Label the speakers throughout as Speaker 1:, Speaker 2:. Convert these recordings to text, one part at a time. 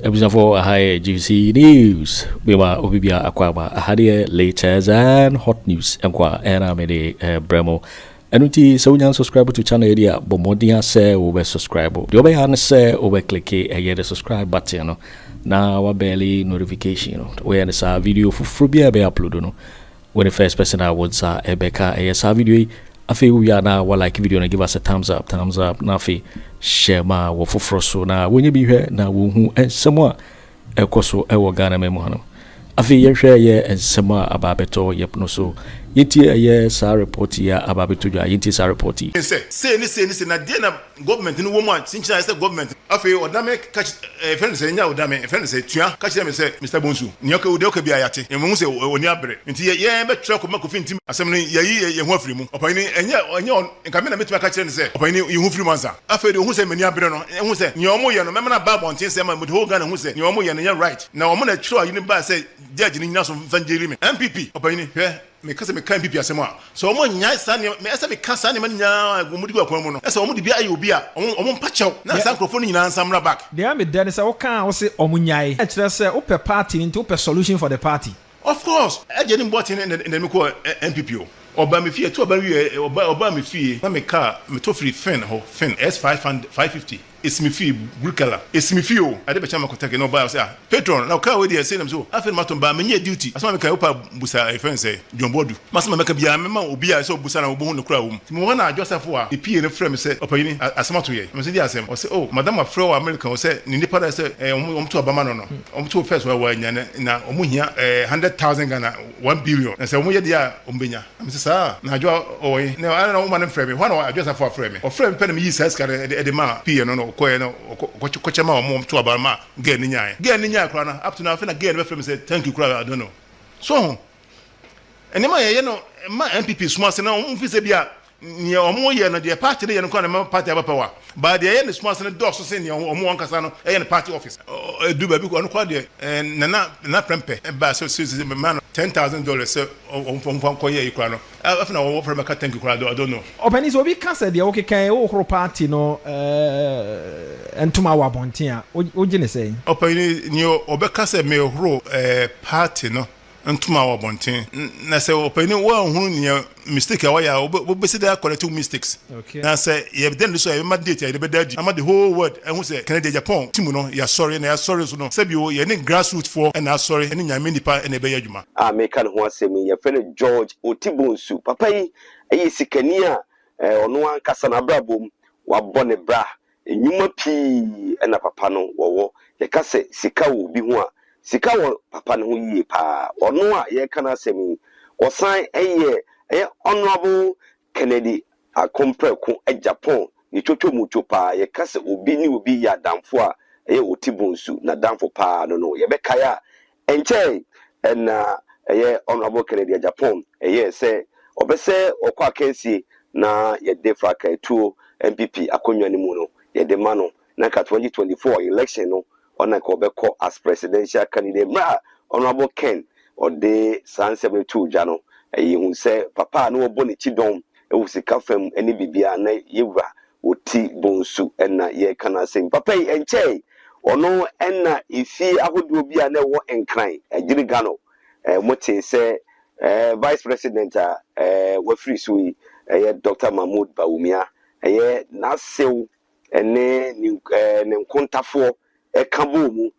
Speaker 1: Abusuafoɔ, aha yɛ GC News. Bema obi bia akɔ aba. Aha deɛ, latest and hot news nkwa ɛna mede brɛ mo. Ɛno nti sɛ wonya subscribe to channel yi a, bɔ mmɔden a sɛ wobɛ subscribe. Deɛ wobɛyɛ ne sɛ wobɛ click ɛyɛ the subscribe button no na wa bell notification no. Woyɛ no saa, video foforɔ bi a ɛbɛyɛ upload no, wo ne first person a wo nsa ɛbɛka ɛyɛ saa video yi. Afei wowie a, na wa like video no, give us a thumbs up, thumbs up, na afei hyɛ ma wɔ foforɔ so na wɔnyɛ bi hwɛ na wɔhu nsɛm a ɛkɔ so ɛwɔ Ghana ma mu ha no. Afei yɛhwɛ ɛyɛ nsɛm a aba abɛtɔ yɛp no so. Yɛntie ɛyɛ saa report yi a aba abɛtɔ dwa. Yɛntie saa report yi.
Speaker 2: Sɛ sei ne sei ne sei na deɛ na government no wɔ mu a sinkyina sɛ government. Afei ɔdame ka fɛn sɛ nya ɔdame fɛn sɛ tua ka kyerɛ me sɛ, "Mr Bonsu, nea ɔka deɛ ɔka bi a yɛate ɛmu sɛ ɔni abere nti yɛn bɛtwerɛ kɔma Kofi Ntim asɛm no yɛyi yɛn ho afiri mu." Ɔpanyini, ɛnyɛ nka me na mɛtumi aka kyerɛ no sɛ ɔpanyini yi ho firi mu ansa. Afei de ohu sɛ m'ani abere no, ɛhu sɛ nea ɔmo yɛ no mɛmɛ na ba abɔnten sɛ ma the whole Ghana hu sɛ nea ɔmo yɛ no nyɛ right, na ɔmo na twerɛ ayi no ba sɛ judge no nyina so mfa ngyeri me. NPP ɔpanyini, hwɛ, meka sɛ meka NPP asɛm a sɛ ɔmo nya saa nneɛma, ɛsɛ meka saa nneɛma no nyinaa ɔmo de gu akwan mu no, ɛsɛ ɔmo de bi ayɛ obi a ɔmo mpa kyɛw na saa nkurɔfoɔ no nyinaa nsa mmra back.
Speaker 3: Deɛ meda ne sɛ woka a wo se ɔmo nyae, ɛkyerɛ sɛ wopɛ party nti wopɛ solution for the party.
Speaker 2: Of course, ɛgye ne mbɔten ne ne mi kɔ NPP o. Ɔba mi fie tu ɔba mi wie, ɔba mi fie na mi kaa mi to firi fen hɔ, fen S five hundred 550 esi mi fie, blue colour esi mi fie o. Ade bɛkyɛn ma kɔtɛ na ɔba sɛ, "Ah, patron, na kaa wei deɛ sɛ nam so." Afei na ma to ba mi nye duty asoma mi ka wopa busa efɛn sɛ John Bodu ma sɛ ma mɛka biara mɛma obi a sɛ obusa na obohu ne kura wɔm. Ti mo wɔn na Joseph a epie ne frɛ mi sɛ, "Ɔpanyini, asɛm ato yɛ." Mɛ sɛ di asɛm. Ɔsɛ, "Oh, madam afrɛ wɔ America." Ɔsɛ ne nipa dɛ sɛ ɔmo to abama no ɔmo to first wɔ anya ne na ɔmo hia 100,000 Ghana, 1 billion, na sɛ ɔmo yɛ deɛ a ɔmo bɛnya. Mɛ sɛ saa na adwo ɔwɔ yi na ɛna ɔmo ma ne frɛ mi hɔ na Joseph afrɛ mi. Ɔfrɛ mi pɛ na mi yi saa sika ɛde ma pie no na ɔkɔɛ no ɔkɔkyɛ ma ɔmo to aba ma girl ne nyae. Girl ne nyae koraa na up to now, afei na girl ne bɛfrɛ mi sɛ thank you koraa. I don't know so ho nneɛma yɛyɛ no ma NPP suma ase na ɔmo fi sɛ bi a nea ɔmo yɛ no deɛ party no yɛ no kora na ma party aba power ba deɛ ɛyɛ ne suma ase no dɔɔso sɛ nea ɔmo ankasa no ɛyɛ ne party office. Ɛdu baabi ɔno kora deɛ Nana Prɛmpɛ ɛba sɛ ma no $10,000 sɛ ɔmfa nkɔyɛ yi koraa no, afei na wɔwɔ frɛ mɛka thank you koraa. I don't know.
Speaker 3: Ɔpɛni, sɛ obi ka sɛ deɛ wokeka wohoro party no ntoma wɔ abɔnten a, wogye ne sɛn?
Speaker 2: Ɔpɛni, nea ɔbɛka sɛ mehoro party no ntoma wɔ abɔnten na sɛ ɔpɛni wɔnhunu nea mistake a wɔyɛ a wobɛsi dɛ correct mistakes na sɛ yɛbɛda no so a, yɛbɛma date a yɛde bɛda adi ama the whole world ɛho sɛ Kennedy Agyapong team no yɛasɔre na yɛasɔre so no sɛbio yɛne grassroot foɔ ɛna asɔre ɛne Nyame nipa ɛna ɛbɛyɛ adwuma.
Speaker 4: A meka ne ho asɛm yi, yɛfrɛ no George Oti Bonsu. Papa yi ɛyɛ sikani a ɔno ankasa n'abrabɔ mu wabɔ ne bra nnwuma pii ɛna papa no wɔwɔ. Yɛka sɛ sika wɔ obi ho a, sika wɔ papa no ho yie paa. Ɔno a yɛreka no asɛm yi, ɔsan ɛyɛ Honourable Kennedy Akomprɛko Agyapong ne twotwo mutwo paa. Yɛka sɛ obi ne obi yɛ adamfo a, ɛyɛ Oti Bonsu n'adamfo paa no. Yɛbɛkae a, ɛnkyɛn ɛna ɛyɛ Honourable Kennedy Agyapong ɛyɛ sɛ ɔbɛ sɛ ɔkɔ akansie na yɛde frakaetuo NPP akonnwa no mu no yɛde ma no na nka 2024 election no ɔna nka ɔbɛkɔ as presidential candidate. Mmerɛ a Honourable Ken ɔde saa nsɛm no too dwa no, ɛyɛ hu sɛ papa a na wɔbɔ n'akyi dɔm ɛwɔ sika fam ne biribiara na yɛwura Oti Bonsu ɛna yɛreka no asɛm. Papa yi ɛnkyɛn ɔno ɛna efie ahodoɔ bi a na ɛwɔ Nkran agyiri Ghana mote sɛ vice president a wafiri so yi, ɛyɛ Dr Mahmood Bawumia, ɛyɛ n'asew ɛne ne nkontafoɔ ɛka bɔɔ mu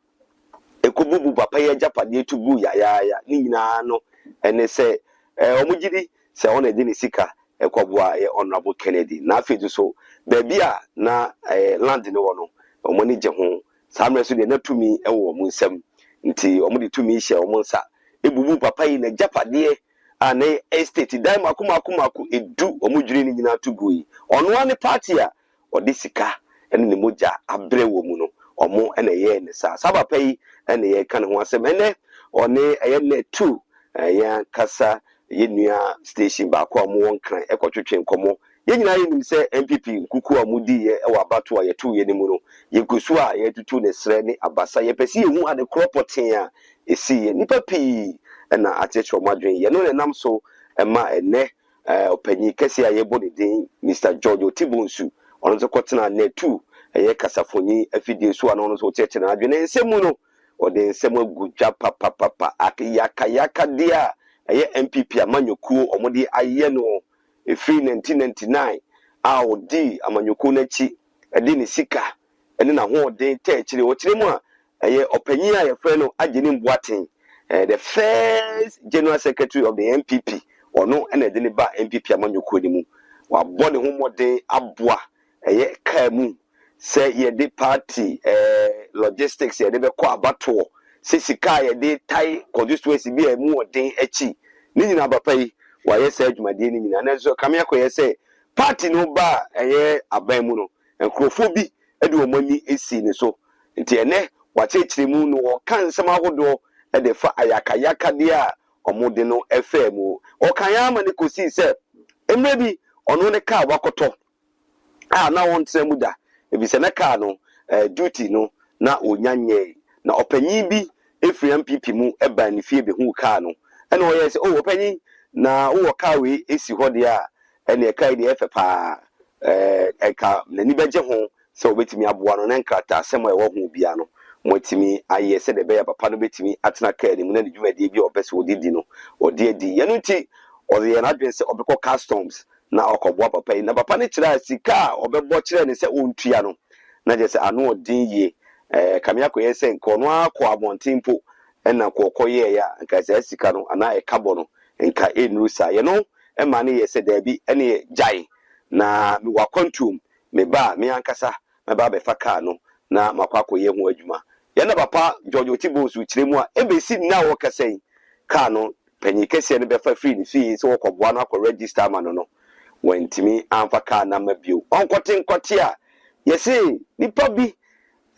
Speaker 4: ekobubu papa yi agyapadeɛ tu gu yayaaya. Ne nyinaa no ɛne sɛ wɔn gyi di sɛ ɔna ɛde ne sika ɛkɔboa ɛyɛ Honourable Kennedy. Na afei nso baabi a na land no wɔ no, wɔn ani gye ho. Saa mmerɛ so deɛ na tumi ɛwɔ wɔn nsam nti wɔn de tumi hyɛ wɔn nsa ebubu papa yi n'agyapadeɛ a ne estate dan mako mako mako 10 wɔn dwiri ne nyinaa to gu yi. Ɔno ara ne party a ɔde sika ɛne ne mogya abrɛ wɔ mu no, ɔmo ɛna ɛyɛ ne saa. Saa papa yi ɛna yɛka ne ho asɛm ɛnɛ. Ɔne ɛyɛ net two ɛyɛ ankasa yɛ nua station baako a ɔmo wɔ Nkran ɛkɔtwetwe nkɔmɔ. Yɛn nyinaa yɛnim sɛ NPP nkuku a ɔmo di yɛ ɛwɔ abato a yɛto yɛ ne mu no, yɛgu so a yɛtutu ne serɛ ne abasa. Yɛpɛ sɛ yɛhu ade korɔ pɔtee a ɛsi yɛ. Nnipa pii ɛna akyerɛkyerɛ ɔmo adwene. Yɛno na ɛnam so ɛma ɛnɛ ɔpanyin kɛseɛ a yɛbɔ ne din Mr George Oti Bonsu, ɔno nso kɔtena net two. ɛyɛ kasafonyi afidie so a na ɔno nso ɔkyerɛkyerɛ n'adwene. Ne nsɛm mu no, ɔde nsɛm agu dwa papapapa, yakayakadeɛ a ɛyɛ NPP amanyɔkuo ɔmode ayɛ no ɛfiri 1999 a ɔdii amanyɔkuo no akyi, ɛde ne sika ɛne n'ahoɔden tɛ akyire. Ɔkyerɛ mu a, ɛyɛ ɔpanyin a yɛfrɛ no Agyenim Boateng, the first general secretary of the NPP, ɔno ɛna ɛde ne ba NPP amanyɔkuo no mu. Wabɔ ne ho mmɔden aboa ɛyɛ kaa mu sɛ yɛde party logistics yɛde bɛkɔ abatoɔ, sɛ sika a yɛde tae constituency bi a ɛmu ɔden akyi ne nyinaa. Papa yi wayɛ saa adwumadeɛ no nyinaa, nanso kame akɔyɛ sɛ party no ba a ɛyɛ aban mu no, nkurɔfoɔ bi de wɔn ani esi ne so. Nti ɛnɛ wakyerɛkyerɛ mu no, wɔka nsɛm ahodoɔ de fa ayakayakadeɛ a wɔde no faa mu. Ɔka yɛn ama ne kɔsii sɛ mmerɛ bi ɔno ne kaa wakɔtɔ a na wɔntena mu da, ebisɛ na kaa no duty no na onya nyɛɛ, na ɔpanyin bi efiri NPP mu ɛbaa ne fie behu kaa no, ɛna ɔyɛ sɛ, "Oh, ɔpanyin, na wowɔ kaa wei esi hɔ deɛ a, ɛna ɛkaa yi deɛ ɛfɛ paa." Ɛka n'ani bɛgye ho sɛ obetumi aboa no na nkrataa asɛm a ɛwɔ ho bia no wɔatumi ayɛ sɛdeɛ ɛbɛyɛ papa no bɛtumi atena kaa ne mu na ne dwumadie bi a ɔpɛ sɛ ɔde di no ɔde adi. Yɛno nti ɔde yɛn adwene sɛ ɔbɛkɔ customs na ɔkɔboa papa yi, na papa no kyerɛ a sika a ɔbɛbɔ kyerɛ ne sɛ ɔntua no na kyerɛ sɛ ano ɔden yie. Kame akɔyɛ sɛ nka ɔno akɔ abɔnten mpo ɛna kɔkɔ yɛɛyɛ a, nka sɛ sika no anaa ɛka bɔ no nka ɛnnuru saa. Yɛno ɛma no yɛ sɛ daabi, ɛne gyae na mewɔ akwantuom, meba a me ankasa mɛba abɛfa kaa no na makɔ akɔyɛ ho adwuma. Yɛn na papa George Oti Bonsu kyerɛ mu a, ebesi nna a wɔkasa yi, kaa no panyin kɛseɛ no bɛfa firi ne fie sɛ wɔkɔboa no akɔ register ama no, wɔntumi amfa kaa no ama bio. Ɔnkɔte nkɔte a yɛse nipa bi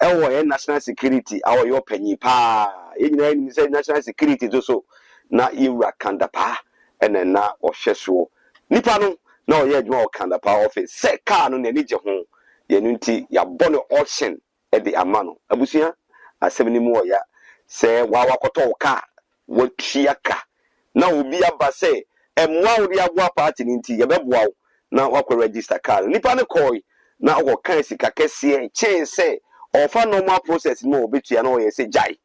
Speaker 4: ɛwɔ yɛn national security a ɔyɛ ɔpanyin paa. Yɛn nyinaa nim sɛ national security nso so na yɛwura Kandapaa ɛna na ɔhwɛ soɔ. Nipa no na ɔyɛ adwuma wɔ Kandapaa office sɛ kaa no n'ani gye ho yɛn nti yɛabɔ no auction ɛde ama no. Abusua, asɛm no mu ɔya sɛ waa wakɔtɔ wo kaa, watua ka, na obi aba sɛ ɛmmoa wo de aboa party no nti yɛbɛboa wo na wakɔ register car no. Nipa no kɔɔ na ɔkɔka sika kɛseɛ kyɛn sɛ ɔfa normal process mu a ɔbɛtua, na ɔyɛ sɛ gyae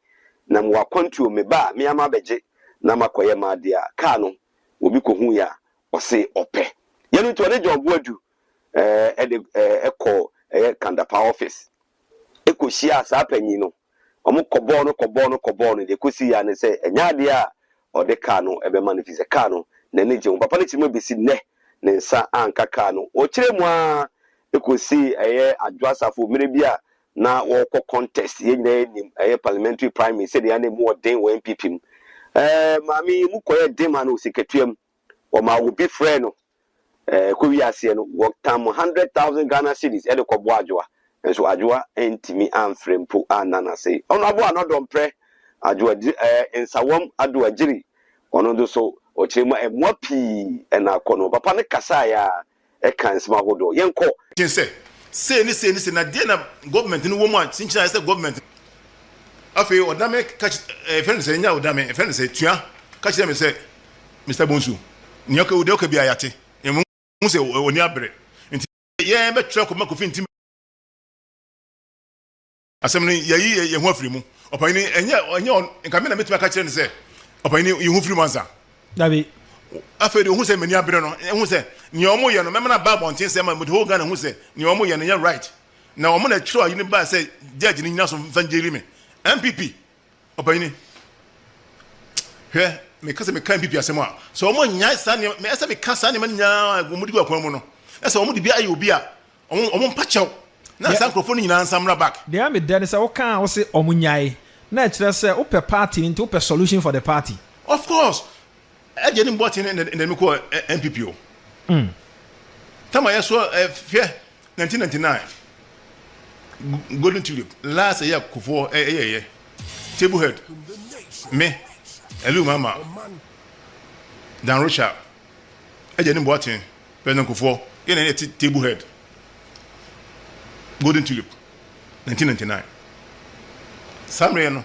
Speaker 4: na mo akwantuo, me ba a me ama abɛgye na makɔyɛ ma adeɛ a kaa no obi kɔhu yɛ a ɔse ɔpɛ. Yɛno nti ɔne John Boadu ɛde ɛkɔ ɛyɛ Kandapa office ɛkɔhyia saa panyin no. Ɔmo kɔbɔɔ no, kɔbɔɔ no, kɔbɔɔ no deɛ kɔsi ya ne sɛ ɛnyɛ adeɛ a ɔde kaa no ɛbɛma no fi sɛ kaa no n'ani gye ho. Papa no kyerɛ mu bɛsi nnɛ ne nsa anka kaa no. Ɔkyerɛ mu a ɛkɔsi ɛyɛ Adwo Asafo mmerɛ bi a na wɔkɔ contest, yɛn nyinaa nim ɛyɛ parliamentary primary sɛdeɛ ɛna mu ɔden wɔ NPP mu. Maame yi mu kɔyɛ den ma no osikatua mu, wɔma obi frɛ no kɔ wi aseɛ no, wɔtam 100,000 Ghana cedis ɛde kɔboa Adwoa, nso Adwoa ntumi amfrɛ mpo anna n'ase. Ɔno aboa no dɔmprɛ Adwoa di Nsawam Ado Agyiri, ɔno nso so ɔkyerɛ mu a ɛmmoa pii ɛna akɔ no. Papa no kasaeɛ a ɛka nsɛm ahodoɔ. Yɛnkɔ.
Speaker 2: Kyen sɛ sei ne sei ne sei na deɛ na government no wɔ mu a kyenkyen ayɛ sɛ government. Afei ɔdame ka ɛfrɛ no sɛ nya ɔdame ɛfrɛ no sɛ tua ka kyerɛ me sɛ, "Mr Bonsu, nea ɔka deɛ ɔka bi a yɛate ɛmu sɛ ɔni abere nti yɛn bɛtwerɛ kɔma Kofi Nti asɛm no yɛyi yɛn ho afiri mu." Ɔpanyin, ɛnyɛ nka me na mɛtumi aka kyerɛ no sɛ ɔpanyin yi ho firi mu ansa.
Speaker 3: Dabi.
Speaker 2: Afei de ohun sɛ m'ani abere no, ehun sɛ nea ɔmo yɛ no mɛma na ba abɔnten sɛ ma the whole Ghana hu sɛ nea ɔmo yɛ no yɛ right, na ɔmo na ɛtwerɛ ayi no ba sɛ judge no nyina so nfa ngyeri me. NPP ɔpanyin, hwɛ, meka sɛ meka NPP asɛm a sɛ ɔmo nyae saa nneɛma mɛ ɛsɛ meka saa nneɛma no nyinaa ɔmo de gu akwan mu no, ɛsɛ ɔmo de bi ayɛ obi a ɔmo mpa kyɛw na saa nkurɔfoɔ no nyinaa nsa mmra back.
Speaker 3: Deɛ mi dɛ ne sɛ woka a wose ɔmo nyae na ɛkyerɛ sɛ wopɛ party nti wopɛ solution for the party.
Speaker 2: Of course, ɛgye ne mbɔten ne na mi kɔ NPP o. Tama yɛ so hwɛ, 1999 Golden Tulip last ɛyɛ Kufuor ɛyɛ table head, me, Aliu Mama, Dan Rocha, ɛgye ne mbɔten, President Kufuor, yɛn na yɛ table head Golden Tulip 1999. Saa mmerɛ no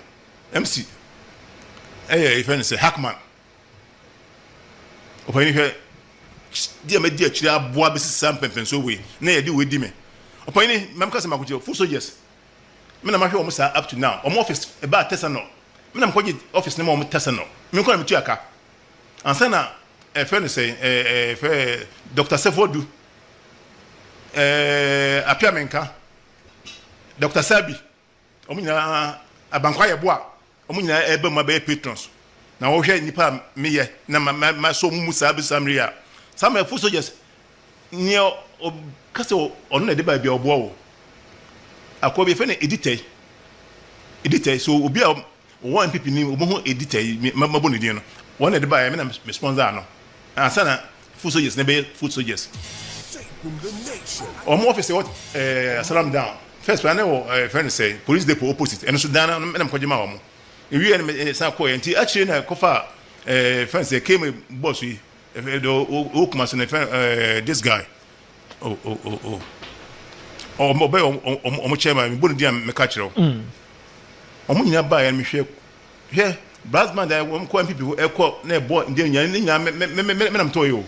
Speaker 2: MC ɛyɛ yɛfrɛ no sɛ Hackman. Ɔpanyin, hwɛ, di a mɛdi akyire aboa bɛsi saa mpɛmpɛnsoɔ wei na yɛde wei di me. Ɔpanyini, mɛm kasa mako kyerɛ foot soldiers. Me na mahwɛ wɔn saa up to now. Wɔn office ɛbaa tɛsɛ no. Me na mekɔgye office no ma wɔn tɛsɛ no. Me nko na metua ka. Ansa na ɛfɛ no sɛ ɛɛ ɛfɛ Dr. Sefo-Adu, ɛɛ Apia Menka, Dr. Sabi, wɔn nyinaa Abankwa Yeboah, wɔn nyinaa ɛreba mu abɛyɛ patrons. Na wɔhwɛ nnipa a meyɛ na ma ma ma so wɔn mu saa bɛsi saa mmere yi a. Saa mmerɛ foot soldiers nea ɔka sɛ ɔno na ɛde baa bi a ɔboa wo. Akoa bi yɛfrɛ no Editɛi. Editɛi so obi a ɔwɔ NPP ni wɔbɛhu Editɛi me mabɔ ne din no. Wɔn na ɛde baeɛ me na me sponsor no. Ansa na foot soldiers na ɛbɛyɛ foot soldiers. Wɔn office ɛwɔ ɛɛ Asalam down. First paa na ɛwɔ ɛɛ fɛn no sɛ police depot opposite ɛno so dan no na mekɔgye maa wɔn. Ewie no me san kɔɛ nti akyire na ɛkɔfa ɛɛ fɛn sɛ KMA boss yi ɛfɛ de ɔwɔ Kumasi no fɛn ɛɛ this guy oh oh oh oh ɔmo ɔbɛyɛ ɔmo ɔmo chairman mebɔ ne din a meka kyerɛ wo. Wɔn nyinaa baeɛ no mehwɛ hwɛ brass band a wɔn kɔ NPP hɔ ɛkɔ na ɛbɔ ndeɛ nyinaa ne nyinaa me me me me na metɔɔ yɛ o.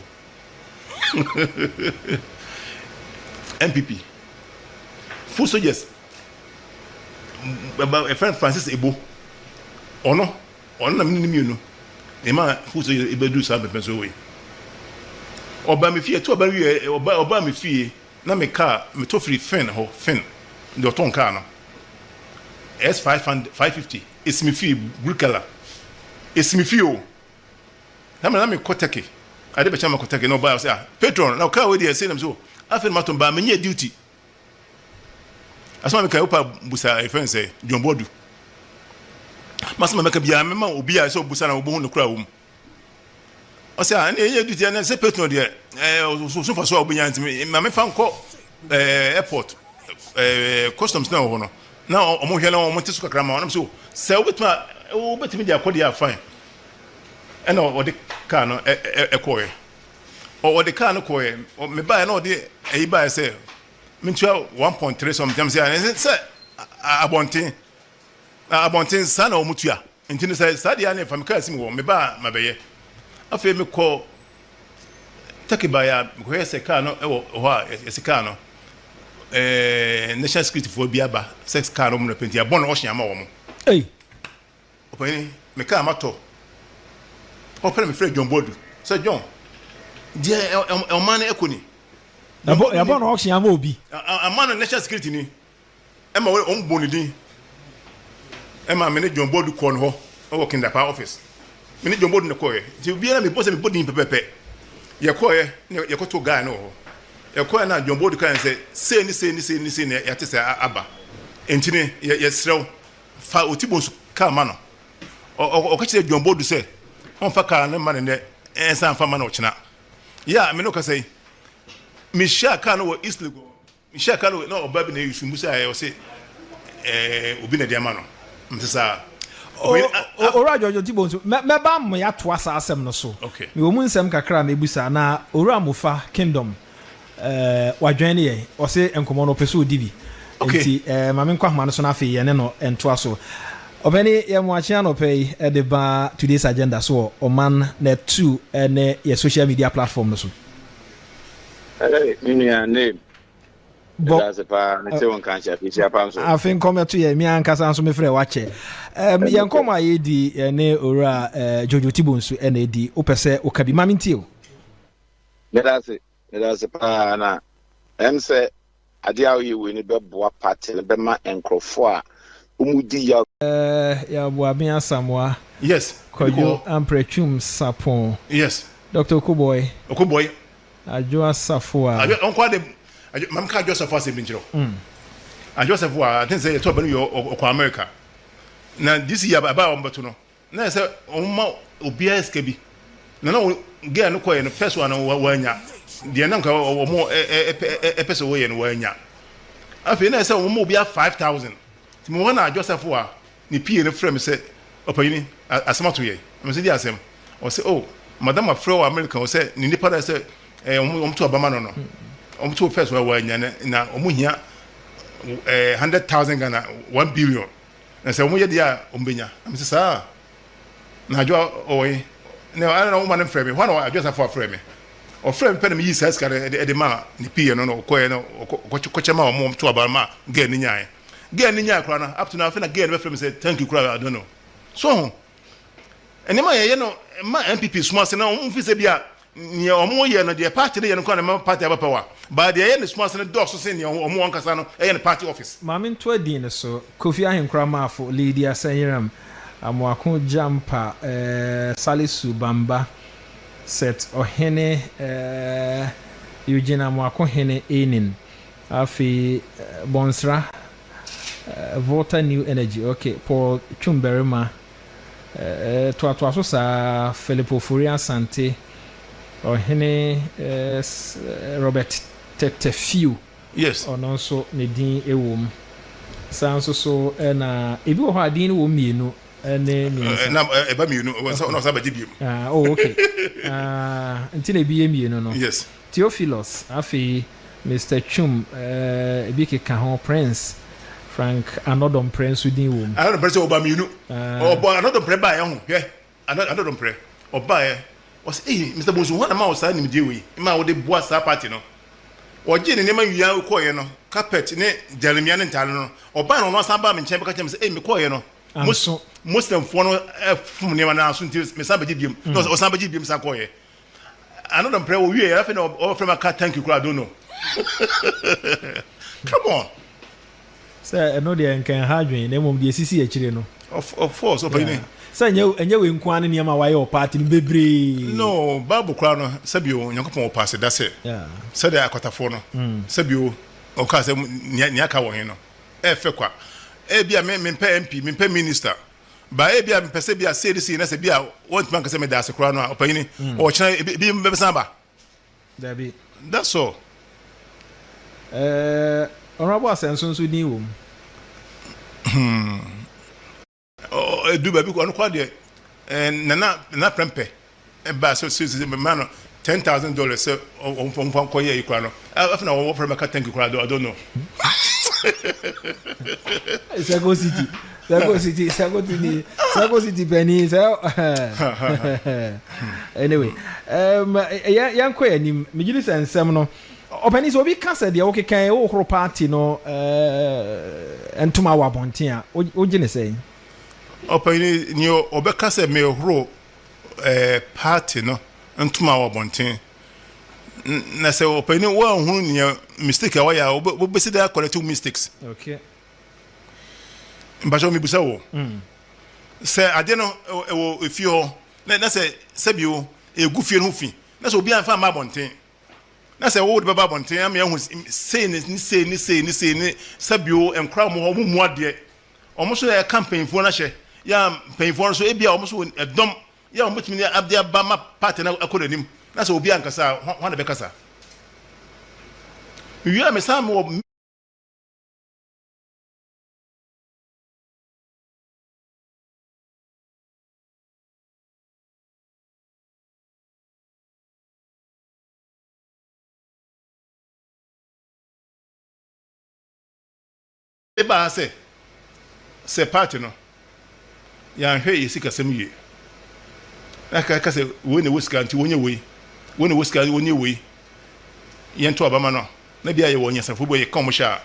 Speaker 2: NPP foot soldiers ɛfɛn Francis Ebo ɔno ɔno na me ne mmienu ɛma foot soldiers ɛbɛduru saa bɛpɛ so wei ɔba me fie ɛto ɔba wie ɔba ɔba me fie na me car metɔ firi Finn hɔ Finn deɛ ɔtɔn car no S 500 550 ɛsi me fie blue colour ɛsi me fie o. Na me na mekɔ Turkey. Ade bɛkyɛ na makɔ Turkey na ɔbaa ɔsɛ ah patron na ɔkaa wei deɛ ɛsɛ nam so afei na matɔn baa menyɛ duty. Asɛm a meka wopa busa ɛfɛ n sɛ John Boadu. Masɛm a mɛka biara mɛma obi a sɛ ɔbusa na wobɛhu no kora wɔ mu. Ɔsɛ ah ɛne ɛnyɛ duty ɛne sɛ patron deɛ ɛɛ so fa so a wobɛnya nti ma mefa nkɔ ɛɛ airport ɛɛ customs na wɔ hɔ no na wɔn hwɛ na wɔn te so kakra ma wɔn so sɛ wobɛtumi a wobɛtumi de akɔ deɛ a fine. Ɛna ɔde kaa no kɔɔɛ. Ɔde kaa no kɔɔɛ. Mebaeɛ na ɔde ɛyi baeɛ sɛ mentua 1.3 something. Sɛ sɛ abɔnten abɔnten saa na wɔn tua. Nti no sɛ saa deɛ ne fa me kaa si mu hɔ mebaa mabɛyɛ. Afei mekɔ Turkey baeɛ a mekɔhwɛ sɛ kaa no wɔ hɔ a yɛsi kaa no ɛɛ national security foɔ bi aba sɛ kaa no wɔn na pɛnti abɔ no ɔhyɛn ama wɔn.
Speaker 3: Ei.
Speaker 2: Ɔpanyin, me kaa matɔ. Hɔ pɛ na mefrɛɛ John Boadu sɛ, John, deɛ ɔman no ɛkɔ ni.
Speaker 3: Yɛbɔ no auction ama obi.
Speaker 2: Ama no national security ni. Ɛma wɔn bɔ ne din. Ɛma me ne John Boadu kɔɔ no hɔ wɔ Kindapa office. Me ne John Boadu na kɔɔɛ. Nti obiara mebɔ sɛ mebɔ din pɛpɛpɛ. Yɛkɔɔɛ na yɛkɔtoo guy no wɔ hɔ. Yɛkɔɔɛ na John Boadu kae sɛ sei ne sei ne sei ne sei na yɛate sɛ aba. Nti ne yɛsrɛ wo Fa Otibonsu kaa ma no. Ɔka kyerɛɛ John Boadu sɛ ɔmfa kaa no mma no nnɛ nsan mfa mma no ɔkyena. Yɛ a me ne wo kasa yi, mehyiaa kaa no wɔ East Legon. Mehyiaa kaa no na ɔbaa bi na ɛresu. Mbisaeɛ ɔse ɛɛ obi na ɛde ama no. Mete saa.
Speaker 3: Owura George Otibonsu, mɛba ama yɛatoa saa asɛm no so. Mewɔ mu nsɛm kakra a mɛbisa na Owura Mofa Kingdom Eh, wadwɛn ne yɛn. Ɔse nkɔmmɔ no ɔpɛ sɛ ɔdi bi.
Speaker 2: Okay.
Speaker 3: Nti eh, ma menkɔ ahoma no so na afei yɛne no ntoa so. Ɔpɛni, yɛ mmoakye anɔpa yi de ba Today's Agenda so wɔ Ɔman Net 2 ne yɛ social media platform no so.
Speaker 5: Hey, me nua name.
Speaker 3: Bɔ.
Speaker 5: Ɛda ase paa, mete wo nka nkyɛ, afehyia pa nso.
Speaker 3: Afe nkɔm ɛto yɛ, me ankasa nso mefrɛ wakyɛ. Um, yɛn nkɔmmɔ a yɛdi yɛne owura uh, Jojo Tibonsu ɛna ɛdi, wopɛ sɛ woka bi, ma mentie o.
Speaker 5: Meda ase, meda ase paa na ɛm sɛ adeɛ a woyɛ wei no bɛboa party no bɛma nkurɔfoɔ a wɔn di yaw.
Speaker 3: Eh, Yaboaben Asamoah.
Speaker 2: Yes.
Speaker 3: Kwadwo Amprɛtwum Sapon.
Speaker 2: Yes.
Speaker 3: Doctor Okoboy.
Speaker 2: Okoboy.
Speaker 3: Adwo Asafoa.
Speaker 2: Adwo ɔnkɔ ade Adwo mam ka Adwo Asafoa asɛm bi nkyerɛ wo. Adwo Asafoa I think sɛ yɛtɔ aba no wie ɔkɔ America. Na this year aba a wɔbɛto no Na ɛsɛ sɛ wɔma obiara sika bi. Na na girl no kɔɛ no first one no wanya. Deɛ na nka wɔn ɛpɛ sɛ wɔyɛ no wanya. Afei na ɛsɛ wɔma obiara 5000. Nti mewɔ hɔ na Joseph a ne PA no frɛ me sɛ ɔpanyini asɛm ato yɛn. Na mese deɛ asɛm? Ɔse oh madam afrɛ wɔ America o sɛ ne nipa no sɛ wɔn to aba ma no no. Wɔn to first one wanya na wɔn hia 100,000 Ghana 1 billion. Na sɛ wɔyɛ deɛ a, wɔbɛnya. Na mese, Saa a? Na Adwoa ɔwɔ he? Na ɛna na woma no mfrɛ me. Hɔ a na Adwoa Asafo afrɛ me. Ɔfrɛɛ me pɛ na meyii saa sika no de maa ne PA no na ɔkɔeɛ na ɔkɔkyɛ maa wɔn to aba ma girl no nyaeɛ. Girl no nyae koraa no up to now afei na girl no bɛfrɛ me sɛ thank you koraa I don't know. So ho nneɛma a yɛyɛ no ma NPP som ase na wɔn fi sɛ bi a nea wɔn yɛ no deɛ party no yɛ no koraa na ɛma party aba power but deɛ ɛyɛ no som ase no dɔɔso sen nea wɔn ankasa no ɛyɛ no party office.
Speaker 3: Maame ntoa din no so, Kofi Ahenkora Marfo, Lydia Sanyiram, Amoako Gyampa, Salisu Bamba, Seth Ɔhene eh, Eugene Amoako Hene Enin, afei Bonsra eh, Volta New Energy, ok, Paul Twumbarima eh, toatoa so saa, Philip Ofori Asante, Ɔhene eh, Robert Tetteh
Speaker 2: Yes.
Speaker 3: Ɔno nso ne din wɔ mu. Saa nso so na ebi wɔ hɔ a din no wɔ mu mmienu. ne mmiɛnsa.
Speaker 2: Na ɛba mmienu, na ɔsan bɛgye biom.
Speaker 3: Ah, oh, okay. Ah, nti na ebi yɛ mmienu no.
Speaker 2: Yes.
Speaker 3: Theophilus, afei Mister Twum, eh, ebi keka ho, Prince, Frank Anɔdɔmprɛ nso din wɔ mu.
Speaker 2: Anɔdɔmprɛ sɛ ɔba mmienu. Ah. Ɔbɔ Anɔdɔmprɛ baeɛ ho, hwɛ, Anɔdɔmprɛ, ɔbaeɛ, ɔsɛ, ei, Mister Bonsu, hwan na ma wo saa nimdeɛ wei, ma wode boa saa party no? Ɔgyee ne nneɛma wia kɔeɛ no, carpet ne gyalmia ne ntaade no, ɔbaeɛ na ɔno asan baa me nkyɛn bɛka kyerɛ me sɛ, ei, mekɔeɛ no,
Speaker 3: Anso.
Speaker 2: Muslimfoɔ no fom nneɛma no anso nti mesan bɛgye biom. Na ɔsan bɛgye biom san kɔeɛ. Ano dɔm prɛ wɔwie yɛ afei na ɔfrɛ ma ka thank you koraa I don't know. Come on.
Speaker 3: Sɛ ɛno deɛ nka ɛnha adwene na mmom deɛ ɛsisi akyire no.
Speaker 2: Of course ɔpanyini.
Speaker 3: Sɛ ɛnyɛ ɛnyɛ wei nko ara ne nneɛma a wayɛ wɔ party no bebree.
Speaker 2: No Bible koraa no sɛbi o Nyankopɔn ɔpɛ aseda sɛ sɛdeɛ akwatafoɔ no sɛbi o ɔkaa sɛ nea nea aka wɔ he no. Ɛyɛ fɛ kwa. Ebia me mempɛ MP, mempɛ minister. Ba ebia mepɛ sɛ bia sei ne sei na sɛ bia wɔntumi anka sɛ meda ase koraa no a, ɔpanyini, ɔkyena ebi ebi bɛsan aba.
Speaker 3: Dabi.
Speaker 2: That's all.
Speaker 3: Eh, Honourable Asɛnso nso din wɔ mu.
Speaker 2: Hmm. Ɛdu baabi ɔno koraa deɛ nana nana prɛmpɛ ɛbaa sɛ sɛ sɛ mmaa no $10,000 sɛ ɔmfa nkɔyɛ yi koraa no afei na wɔwɔ frɛ mɛka thank you koraa I don't know.
Speaker 3: Circle City Circle City Circle City Circle City panyin sɛ anyway um, yɛnkɔ yɛn anim megye di sɛ nsɛm no Ɔpanin, sɛ obi ka sɛ deɛ wokeka yi wohoro party no ntoma wɔ abɔnten a, wogye ne sɛn?
Speaker 2: Ɔpanin, nea ɔbɛka sɛ mehoro party no ntoma wɔ abɔnten, na sɛ ɔpanin woanhunu nea mistake a wayɛ a, wobɛsi dɛ correct wo mistakes.
Speaker 3: Okay.
Speaker 2: Mpakyɛw mebisa wo. Sɛ adeɛ no ɛwɔ efie hɔ na sɛ sɛbio egu fie no ho fi na sɛ obi amfa amma abɔnten na sɛ wode bɛba abɔnten ama yɛahu sei ne ne sei ne sei ne sei ne sɛbio nkora wɔn hɔ wɔn mu adeɛ wɔn nso yɛka mpanyinfoɔ no ahyɛ yɛ a mpanyinfoɔ no nso ebi a wɔn nso ɛdɔm yɛ a wɔn bɛtumi de ade aba ma paati no akɔ n'anim na sɛ obi ankasa a hwan na bɛkasa mewie a mesan mewɔ Ɛbaa sɛ, sɛ party no yɛanhwɛ yɛn sikasɛm yie na ka sɛ wei na ɛwɔ sika nti wɔnyɛ wei, wei na ɛwɔ sika wɔnyɛ wei, yɛnto aba ma no a, na bia yɛwɔ anyansafoɔ bi a yɛka wɔn hyɛ a,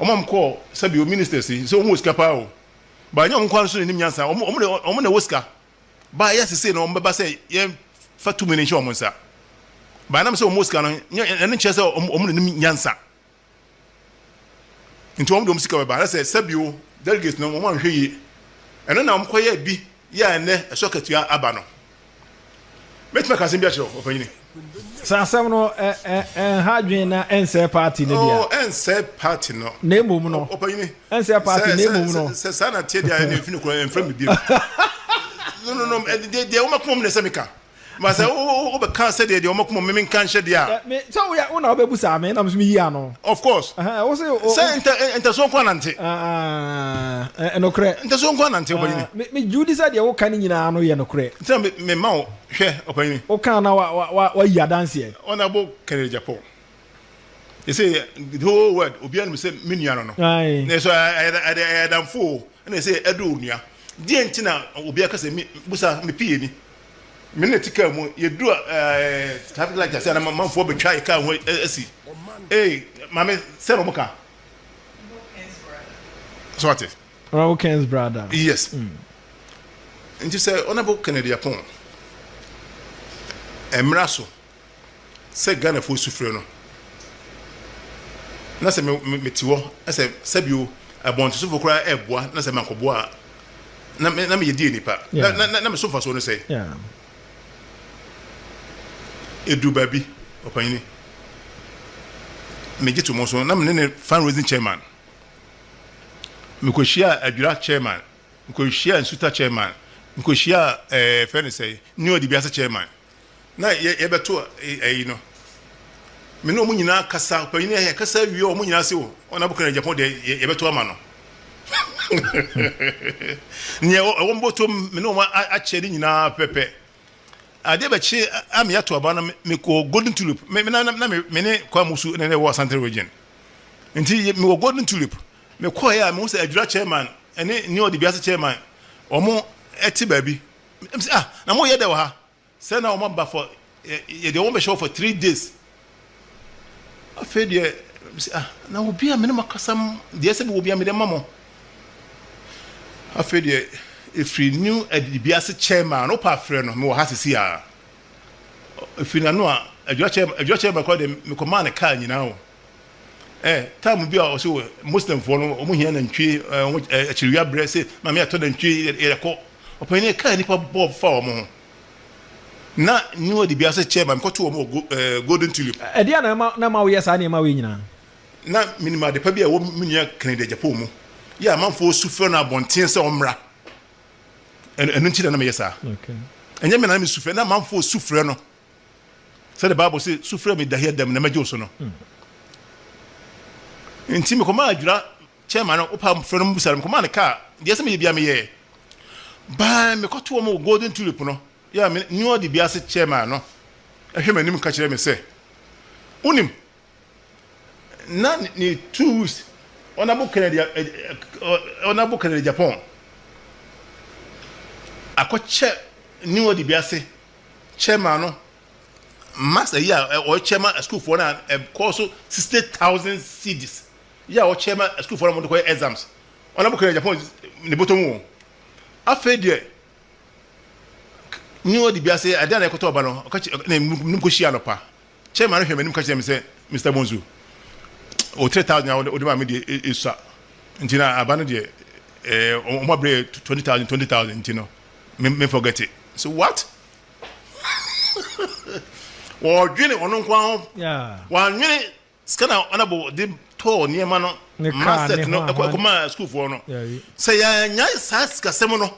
Speaker 2: wɔn a wɔkɔɔ sɛbi o ministers yi sɛ wɔn wɔ sika paa o, but ɛnyɛ wɔn nko ara nso na ɛnim nyansa, wɔn na ɛwɔ sika. Ba yɛ sesei no wɔbɛba sɛ yɛmfa tumi no nhyɛ wɔn nsa. Ba ɛnam sɛ wɔn wɔ sika no, ɛno nkyerɛ sɛ wɔn na nim nyansa. Nti wɔn de wɔn sika bɛba. Na sɛ sɛbio delegates no wɔn anhwɛ yie. Ɛno na wɔn kɔyɛ bi yɛ a ɛnɛ ɛso akatua aba no. Mɛtumi aka asɛm bi akyerɛ wo, ɔpanyini.
Speaker 3: Sɛ asɛm no ɛnha adwene na ɛnsɛe party no deɛ a.
Speaker 2: Oh, ɛnsɛe party no.
Speaker 3: Na mmom no.
Speaker 2: Ɔpanyini.
Speaker 3: Ɛnsɛe party na mmom no.
Speaker 2: Sɛ saa na teɛ deɛ a ɛne mfini kora ɛmfrɛ me bio. No, no, no, deɛ deɛ wɔn akoma mu na ɛsɛ meka. Ma sɛ wobɛka sɛdeɛ deɛ wɔn akoma mu menka nhyɛ deɛ a.
Speaker 3: Me sɛ woyɛ wo na wobɛbu saa me na me nso meyi ano.
Speaker 2: Of course.
Speaker 3: Wo se o.
Speaker 2: Sɛ ntɛ ntɛsoɔ nko anante.
Speaker 3: Nokorɛ.
Speaker 2: Ntɛsoɔ nko anante ɔpanyini.
Speaker 3: Me me gye di sɛ deɛ woka no nyinaa no yɛ nokorɛ.
Speaker 2: Nti na me me ma wo hwɛ ɔpanyini.
Speaker 3: Woka na wa wa wa wayi adanseɛ.
Speaker 2: Honourable Kennedy Agyapong. They say the whole world obiara nim sɛ me nua no no.
Speaker 3: Aye.
Speaker 2: Na so ɛyɛ ɛyɛ adamfo o ɛna ɛsɛ ɛdɔ onua. Deɛ nti na obiara ka sɛ me busa me pie ni. Me ne te kaa mu, yɛduru ɛɛ traffic light ase a na manfoɔ bɛtwa yɛ kaa ho asi. Ee, maame, sɛ na wɔn ka. So ate?
Speaker 3: Honorable Ken's brother.
Speaker 2: Yes. Nti sɛ Honorable Kennedy Aponn mmra so sɛ Ghanafoɔ su frɛ no na sɛ me me te hɔ na sɛ sɛbio abɔntesofoɔ koraa ɛreboa na sɛ mankɔboa a na me na meyɛ die nipa na na na me so mfasoɔ no sɛ ɛduru baabi ɔpanyini megye to mo so na me ne ne fundraising chairman mekɔhyia adwira chairman mekɔhyia nsuta chairman mekɔhyia ɛɛ fɛ ne sɛ new adibiase chairman na yɛbɛto ayi no, me ne wɔn nyinaa kasa, panyin yɛ kasa wie wɔn nyinaa se o, wɔn abokana Japan deɛ yɛbɛto ama no. Nea wɔn bɔtɔ me ne wɔn akyɛ ne nyinaa pɛpɛ. Adeɛ bɛkye a me ato aba no mekɔ Golden Tulip. Me na na me ne Kwamusu na ɛwɔ Asante region. Nti mewɔ Golden Tulip. Mekɔɛ a mehu sɛ Adwira chairman ɛne ne ɔde biase chairman wɔn ɛte baabi. Mse ah na mo yɛ dɛ wɔ ha. Sɛ na wɔn aba for yɛ deɛ wɔn bɛhyɛ hɔ for 3 days. Afei deɛ mse ah na obi a me ne mo akasa deɛ sɛ bi obi a me de ma mo. Afei deɛ efiri new Adibiase chairman no pa afrɛ no me wɔ ha sisi a. Efiri n'ano a Adwira chairman Adwira chairman kora deɛ mekɔ maa ne kaa nyinaa o. Eh, time bi a ɔsɛ wɔ Muslimfoɔ no wɔn hia nantwie wɔn akyiriwia brɛ sɛ maame atɔ nantwie yɛkɔ ɔpanyin kaa nipa bɔ fa wɔn ho na new Adibiase chairman mekɔto wɔn wɔ Golden Tulip.
Speaker 3: Ɛdeɛ na ɛma na ɛma woyɛ saa nneɛma wei nyinaa?
Speaker 2: Na menim adepa bi a ɛwɔ me nua Kennedy Agyapong mu yɛ amanfoɔ su frɛ no abɔnten sɛ ɔmmra. Ɛno nti na na meyɛ saa. Ɛnyɛ me na na mesu frɛ, na amanfoɔ su frɛ no. Sɛdeɛ Bible se, su frɛ me dahia dam na mɛgye wo so no. Nti mekɔmaa adwira chairman no, wopa frɛ no mbusa no, mekɔmaa no kaa, deɛ sɛ meyɛ bia meyɛɛ. Baa mekɔto wɔn wɔ Golden Tulip no, yɛ a me New Adibiase chairman no ɛhwɛ m'anim ka kyerɛ me sɛ, wonim, na ne 2 weeks Honorable Kennedy Agyapong akɔkyɛ New Adibiase chairman no max ayi a ɔkyɛ ma sukuufoɔ no a ɛkɔɔ so 60,000 cedis yi a ɔkyɛ ma sukuufoɔ no wɔde kɔyɛ exams. Honorable Kennedy Agyapong ne bɔtɔ mu o. Afei deɛ New Adibiase adeɛ a na ɛkɔtɔ ɔba no ɔka kyerɛ na nim kɔhyia anɔpa chairman no hwɛ m'anim ka kyerɛ me sɛ, "Mr Bonsu, o 3000 a wode ma me deɛ ɛsua nti na aba no deɛ ɔmo abrɛ 20,000 20,000 nti no me me forget it." So what? Wɔdwene ɔno nko ho, wɔanwene sika na ɔnabɔ de tɔɔ nneɛma no maset no ɛkɔma sukuufoɔ no sɛ yɛanya saa sikasɛm no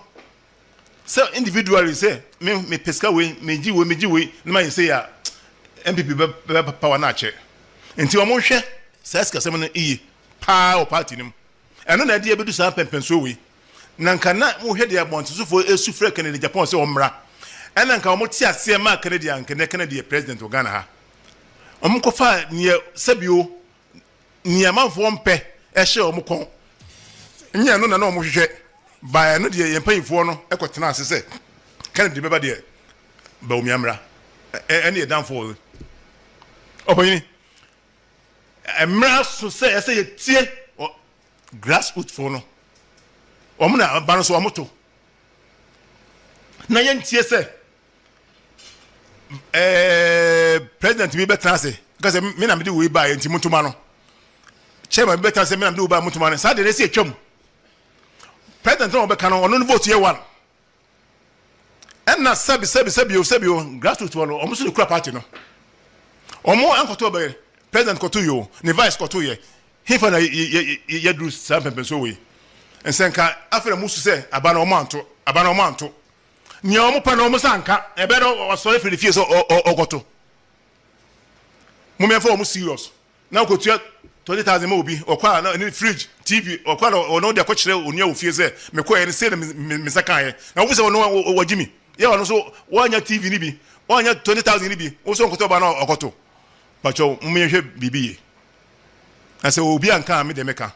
Speaker 2: sɛ individually sɛ me mepɛ sika wei, megye wei, megye wei na ma yɛ sɛ yɛ a NPP bɛ bɛ power no akyɛ. Nti wɔn hwɛ saa sikasɛm no yie paa wɔ party no mu. Ɛno na ɛde ɛbɛdu saa mpɛmpɛnsoɔ wei. Na nka na mohwɛ deɛ abɔntensofoɔ esu frɛ Kennedy Agyapong sɛ ɔmmra, ɛna nka wɔn te aseɛ maa Kennedy a nka nɛ Kennedy yɛ president wɔ Ghana ha. Wɔn kɔfa neɛ sɛbio nea amanfoɔ mpɛ ɛhyɛ wɔn kɔn nyɛ ɛno na na wɔn hwehwɛ baa. Ɛno deɛ yɛn mpanyinfoɔ no ɛkɔ tena ase sɛ Kennedy bɛba deɛ Bawumia mmra. Ɛne yɛ downfall. Ɔpanyini mmerɛ so sɛ ɛsɛ yɛtie grassroots foɔ no, wɔn na aba no so wɔn to na yɛntie sɛ president bi bɛtena ase nka sɛ me na mede wei baeɛ nti montoma no, chairman bi bɛtena ase me na mede wei baeɛ montoma no. Saa deɛ no ɛsɛ atwam. President na wɔbɛka no ɔno no vote yɛ one. Ɛna sɛbi sɛbi sɛbi o sɛbi o grassroots wɔ no wɔn nso de kura party no. Wɔn ankɔtɔ bɛyɛ president kɔto yi o ne vice kɔto yɛ hefa na yɛduru saa mpɛmpɛnsoɔ wei nsɛnka. Afei na musu sɛ aba no wɔn anto aba no wɔn anto nea wɔn pɛ no wɔn nsa nka ɛbɛn no ɔsɔre firi ne fie sɛ ɔkɔto. Mo mmiɛnfa wɔn serious na ɔkɔtua 20,000 ma obi ɔkɔ a na ne fridge, TV ɔkɔ a na ɔno de akɔkyerɛ onua wɔ fie sɛ mekɔɛ no sei na me nsa kaeɛ na wofu sɛ ɔno wɔgye mi yɛ ɔno so wɔanya TV no bi wɔanya 20,000 no bi wo so nkɔtɔ ba na ɔkɔto patwɛ. Mo yɛhwɛ biribi yie na sɛ obi anka a me deɛ meka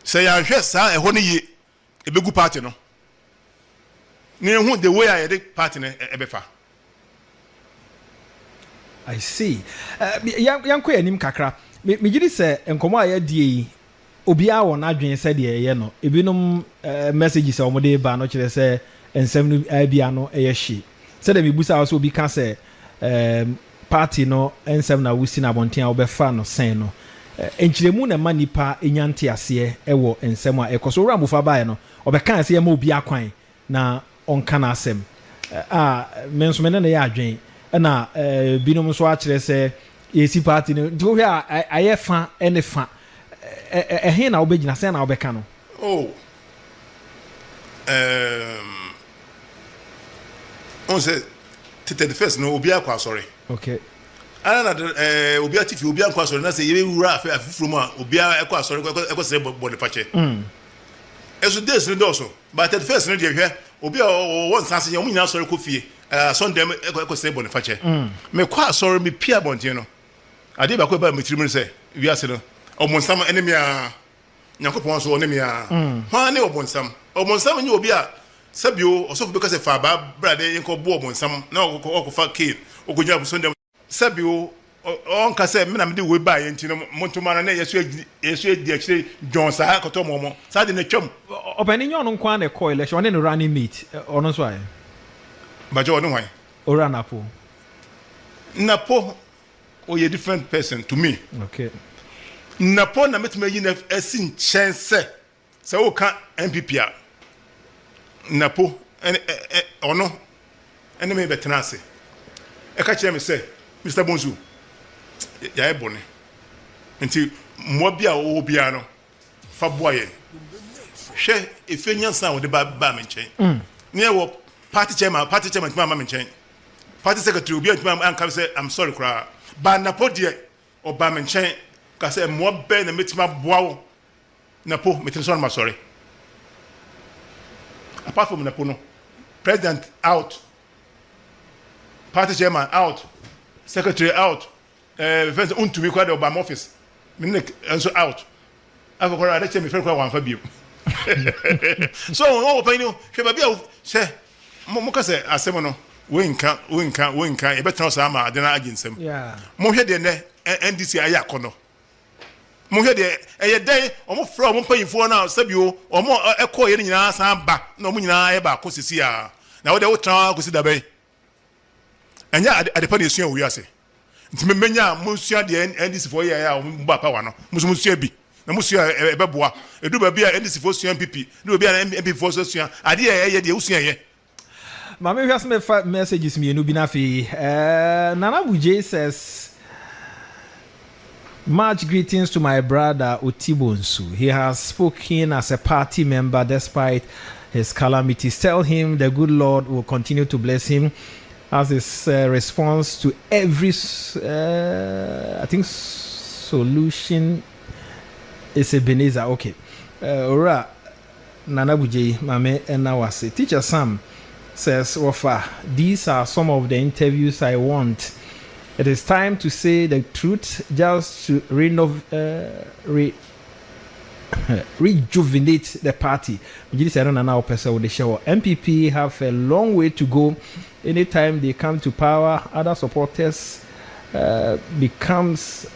Speaker 2: sɛ yɛanhwɛ saa ɛhɔ no yie ɛbɛgu party no. Na yɛhu the way a yɛde party no ɛbɛfa.
Speaker 3: I see. Yɛnkɔ yɛn anim kakra. Megye di sɛ nkɔmmɔ a yɛadie yi, obiara wɔ n'adwene sɛdeɛ ɛyɛ no. Ebinom messages a wɔde ba no kyerɛ sɛ nsɛm no bi ano yɛ hye. Sɛdeɛ mebusa wo sɛ obi ka sɛ party no nsɛm na wosi no abɔnten a wobɛfa no sɛn no, nkyerɛmu na ɛma nipa nya nteaseɛ wɔ nsɛm a ɛkɔ so. Owura Mofa baeɛ no, ɔbɛkaa sɛ yɛma obi akwan na ɔnka n'asɛm a me nso me ne no yɛ adwene. Ɛna binom nso akyerɛ sɛ yɛsi party no nti wohwɛ a ayɛ fa ne fa. Ɛhe na wobɛgyina, sɛn na wobɛka no?
Speaker 2: Oh, um, wohu sɛ 31st no obiara kɔ asɔre.
Speaker 3: Okay.
Speaker 2: Ana na eh, obiara te fie, obiara nkɔ asɔre na sɛ yɛbɛwura afe afoforo mu a obiara ɛkɔ asɔre ɛkɔ srɛ bɔne fakyɛ. Ɛso days no dɔɔso, but 31st no deɛ hwɛ obi a ɔwɔ nsa ase yɛn wɔn nyinaa asɔre kɔ fie asɔndɛm ɛkɔ ɛkɔ srɛ bɔne fakyɛ. Mekɔ asɔre mepie abɔnten no, adeɛ baako ɛbaa me tirim no sɛ wiase no ɔbonsam ɛne me ara, Nyankopɔn nso ɔne me ara. Hwan ne ɔbonsam? Ɔbonsam nyɛ obi a sɛbio ɔsɔfo bi ka sɛ fa abaa bra de yɛnkɔ bo ɔbonsam na ɔkɔfa Cain ɔkɔgyina abosondɛm. Sɛbio ɔnka sɛ me na mede wei baeɛ nti no monto ma no na yɛso adi akyire dwɔn saa kɔtɔ mɔmɔ saa de no atwam.
Speaker 3: Ɔpanin nyɛ ɔno nko ara na ɛkɔɔ election, ɔne ne running mate ɔno nso ayɛ.
Speaker 2: Mpakyɛw ɔne hwan?
Speaker 3: Owura Napo.
Speaker 2: Napo ɔyɛ different person to me.
Speaker 3: Okay.
Speaker 2: Napo na mɛtumi ayi no asi nkyɛn sɛ sɛ woka NPP a Napo ɛne ɛ ɔno ɛne me bɛtena ase ɛka kyerɛ me sɛ Mr. Bonsu yɛayɛ bɔne nti mmoa bi a wɔwɔ biara no fa boa yɛn. Hwɛ efe nyansa a wɔde ba baa me nkyɛn. Ne yɛwɔ party chairman, party chairman ntumi amma me nkyɛn. Party secretary obi antumi anka sɛ I'm sorry koraa. Ba Napo deɛ ɔbaa me nkyɛn ka sɛ mmoa bɛn na mɛtumi aboa wo Napo, metene sɛ ɔno masɔre. Apart from Napo no, president out, party chairman out, secretary out, eh, fɛn sɛ ɔntumi koraa deɛ ɔbaa me office, me ne nso out. Afei koraa ade kyɛ me fɛn koraa wɔamfa biom. So wɔn wɔ panyin hwɛ baabi a sɛ mo ka sɛ asɛm no wei nka wei nka wei nka yɛbɛtena saa ma ade no agye nsam. Mohwɛ deɛ nnɛ NDC ayɛ akɔnnɔ. Mohwɛ deɛ ɛyɛ dɛn wɔn frɛ wɔn mpanyinfoɔ no a sɛbio wɔn a ɛkɔɔ yɛ no nyinaa san ba na wɔn nyinaa yɛ baako sisi a na wɔde wotena hɔ akɔsi dabɛn. Ɛnyɛ ade adepa na esua wɔ wiase. Nti me menya a monsua deɛ NDC foɔ yɛɛ a wɔn bɔ apawa no. Mo nso monsua bi. Na mosua a ɛbɛboa. Ɛduru baabi a NDC foɔ sua NPP. Ɛduru baabi a NPP foɔ nso sua. Adeɛ a ɛyɛ deɛ wosua yɛ.
Speaker 3: Ma me hwɛ sɛ mefa messages mmienu bi na afei eh, Nana Bugye says Much greetings to my brother Otibonsu. He has spoken as a party member despite his calamities. Tell him the good Lord will continue to bless him as his response to every, I think, solution is Ebenezer. Okay. Owura Nana Bugyei, Maame nna wo ase. Teacher Sam says, Wɔfa, these are some of the interviews I want. It is time to say the truth just to renov, re, rejuvenate the party. Megye di sɛ ɛno na na wopɛ sɛ wode hyɛ hɔ. NPP have a long way to go. Anytime they come to power, other supporters uh, becomes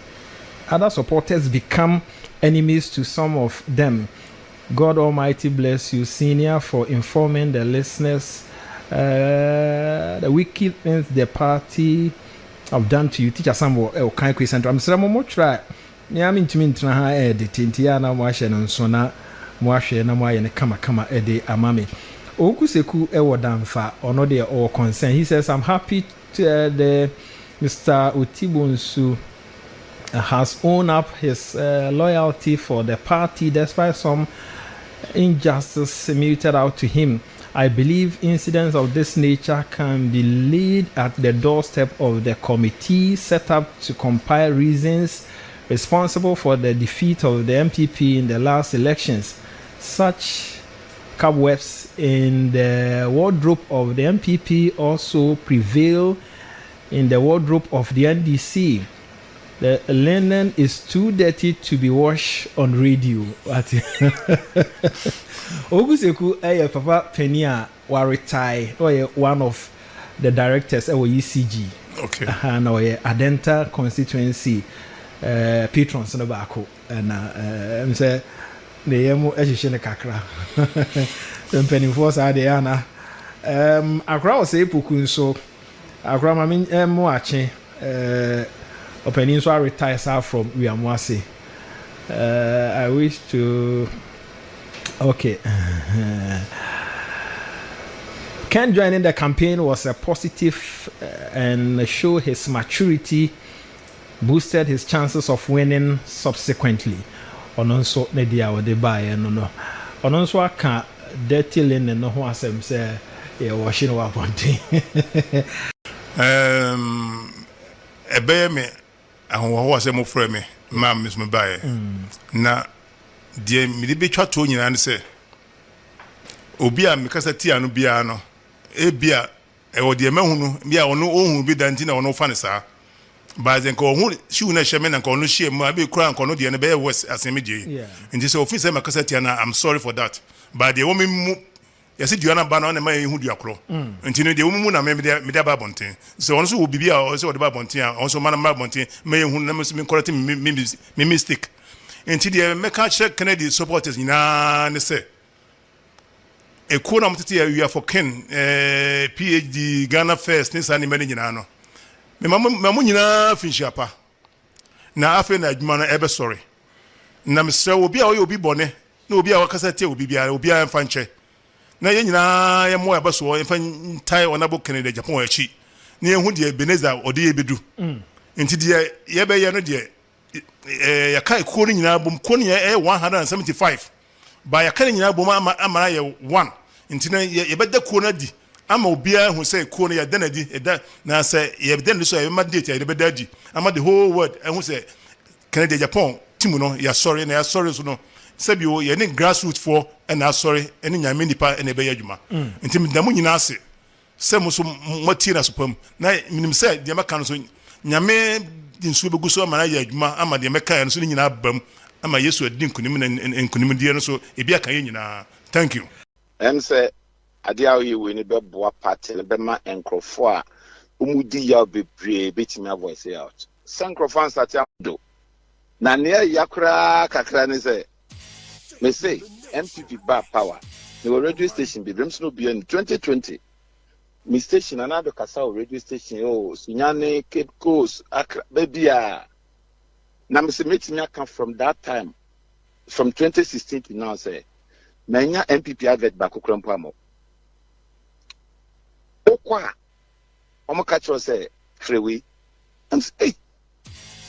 Speaker 3: other supporters become enemies to some of them. God Almighty bless you, Senior, for informing the listeners the wicked things the party have done to you. Teacher Sam wɔ ɛwɔ kan kwe central. Mesrɛ mo mo twerɛ a nea mentumi ntena ha ɛɛdete nti yɛ a na mo ahyɛ no nso na mo ahwɛ na mo ayɛ no kama kama ɛde ama me. Owuku Seku ɛwɔ Danfa, ɔno deɛ ɔwɔ concern. He says I'm happy to, the Mr. Otibonsu has owned up his uh, loyalty for the party despite some injustice meted out to him. I believe incidents of this nature can be laid at the doorstep of the committee set up to compile reasons responsible for the defeat of the MPP in the last elections. Such cobwebs in the wardrobe of the MPP also prevail in the wardrobe of the NDC. The linen is too dirty to be washed on radio. Ate. Oguseku ɛyɛ papa panin a Waretae na ɔyɛ one of the directors ɛwɔ ECG.
Speaker 2: Okay.
Speaker 3: Aha, na ɔyɛ Adenta constituency patrons no baako. Ɛna ɛm sɛ ne yam hyehyɛ no kakra. Sɛ mpanimfoɔ saa deɛ ana. Akora wɔ sɛ epoku nso akora ma me mo akye ɔpanin nso aretire saa from Wiamoase. I wish to, okay. Ken joining the campaign was a positive and show his maturity, boosted his chances of winning subsequently. Ɔno nso ne deɛ a ɔde baeɛ no, ɔno nso aka dirty linen no ho asɛm sɛ yɛwɔhye no wɔ abɔnten.
Speaker 2: Ɛbɛyɛ me ahohoahoa sɛ mofrɛ me maa me so mebaeɛ, na deɛ mede bɛtwa toɔ nyinaa ne sɛ obi a mekasa tia no biara no, ebia ɛwɔ deɛ mahu no bi a ɔno ɔhu bi da nti na ɔno fa no saa. But nka ɔho shoe no ɛhyɛ me na nka ɔno hyɛ mu a, ebi kura nka ɔno deɛ no bɛyɛ worse asen me deɛ yi. Nti sɛ ofi sɛ makasa tia no, I'm sorry for that, but deɛ ɛwɔ me mu, yɛsɛ dua no aba no, ɔna ma yɛhu dua korɔ. Nti no, deɛ ɛwɔ mu mu na me mede aba abɔnten. Sɛ ɔno nso wɔ biribi a ɔsɛ ɔde ba abɔnten a, ɔno nso ma no mmra abɔnten ma yɛhu na me nso me correct me mistake. Nti deɛ mɛka akyerɛ Kennedy supporters nyinaa ne sɛ ekuo na wɔtete yɛ We Are For Ken, PhD, Ghana First ne saa nneɛma no nyinaa no, mema mo nyinaa fi nhyia pa. Na afei na adwuma no ɛbɛsɔre. Na mesrɛ obi a ɔyɛ obi bɔne na obi a wakasa tia obi biara, obiara mfa nkyɛ, na yɛn nyinaa yɛmmoa yɛba soɔ, yɛmfa ntae Honorable Kennedy Agyapong akyi na yɛhu deɛ Ebenezer ɔde yɛ bɛdu. Nti deɛ yɛbɛyɛ no deɛ, yɛka ekuo no nyinaa bom. Kuo no nyinaa ɛyɛ 175 ba, yɛka no nyinaa bom ama no ayɛ one. Nti no, yɛbɛda kuo no adi ama obiara hu sɛ kuo no yɛda no adi. Yɛda na sɛ yɛda no adi so a, yɛbɛma date a yɛde bɛda adi ama the whole world ɛhu sɛ Kennedy Agyapong team no yɛasɔre. Na yɛasɔre so no, sɛbio yɛne grassroots foɔ ɛna asɔre, ɛne Nyame nipa ɛna ɛbɛyɛ adwuma. Nti meda mo nyinaa ase sɛ mo so moatie no asopa mu, na menim sɛ deɛ mɛka no so, Nyame de nsuo bɛgu so ama no ayɛ adwuma ama deɛ mɛka no so no nyinaa ba mu ama Yesu adi nkonim, na nkonimdie no so ebi aka yɛ nyinaa. Thank you.
Speaker 5: Ɛm sɛ adeɛ a woyɛ wei no bɛboa party no, bɛma nkurɔfoɔ a wɔn yaw bebree bɛtumi avoice out sɛ nkurɔfoɔ ansate do. Na nea ɛya koraa kakra ne sɛ mese NPP ba power, mewɔ radio station bebree nso no, obiara ni 2020 me station anado kasa wɔ radio station o, Sunyani, Cape Coast, Accra, baabi a na mese metumi aka from that time, from 2016 to now, sɛ manya NPP advert baako kora mpo amɔ. Wokɔ a, wɔn ka kyerɛ sɛ frɛ wei. I'm say, hey,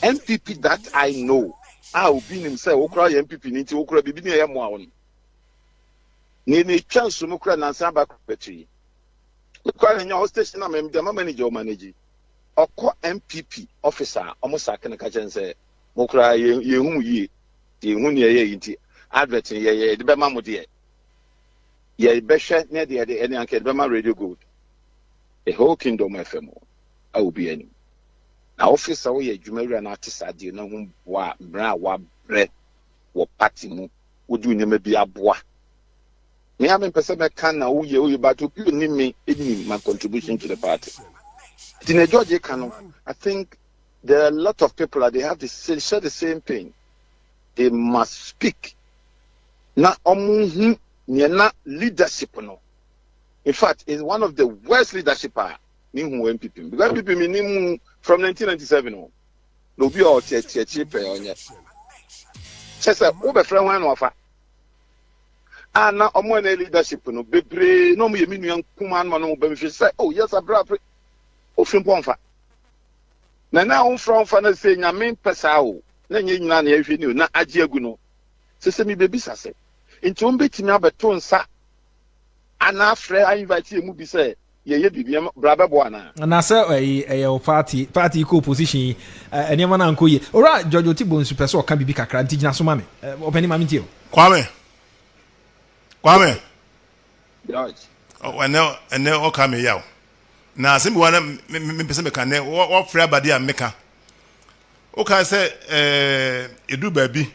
Speaker 5: NPP that I know a, obi nim sɛ wokora yɛ NPP ni, nti wokora biribi ne ɛyɛ mmoa wo no ne etwa nso mu kora nansa aba bɛto yi mekora na nya hɔ station na mɛm dɛm manager o manage ɔkɔ NPP office a, ɔmo sack no, ka kyerɛ sɛ mo kora yɛn hu yie, yɛn hu nea ɛyɛ yi. Nti advert no yɛ yɛde bɛma mo deɛ, yɛbɛhwɛ ne deɛ yɛde ɛne anka yɛde bɛma Radio Gold, the whole Kingdom FM a obi anim. Na office a woyɛ adwuma wura na ate saa deɛ na ho boa mmerɛ a wabrɛ wɔ party mu, wode nneɛma bi aboa me a, mempɛ sɛ mɛka na woyɛ, but obi onim me nim my contribution to the party. Nti na George ka no, I think there are a lot of people that they have the same, share the same pain. They must speak na ɔmo hu nea na leadership no, in fact, is one of the worst leadership a me hu wɔ NPP, because NPP mi ni mu from 1997 o, na obi a ɔte akyi akyiri pɛɛ ɔnyɛ kyɛ sɛ wobɛfrɛ ho ano afa a, na ɔmo ɛna leadership no bebree na ɔmo yɛ me nua nkumaa no ma no ba mi fi sɛ, oh yes, abira apere ofin pɔ nfa na womfra womfa na sɛ Nyame mpɛ saa o, na nyɛ nyinaa na yɛhwɛ ni o, na agye agu no sɛ mi bɛbisa sɛ nti wɔn bɛtumi abɛto nsa anaa frɛ invite yɛ mu bi sɛ yɛyɛ biribi bra bɛboa anaa.
Speaker 3: Na sɛ ɛyɛ wo party kɔ opposition yi, nneɛma no ankɔ yie. Owura George Oti Bonsu pɛ sɛ ɔka biribi kakra, nti gyina so ma me. Ɔpɛni, ma me ntie o.
Speaker 2: Kwame, Kwame.
Speaker 5: George.
Speaker 2: Ɛnɛ ɔka me yaw na asɛm bi wa na mepɛ sɛ meka. Nɛ wɔfrɛ abade a meka wokae sɛ ɛduru baabi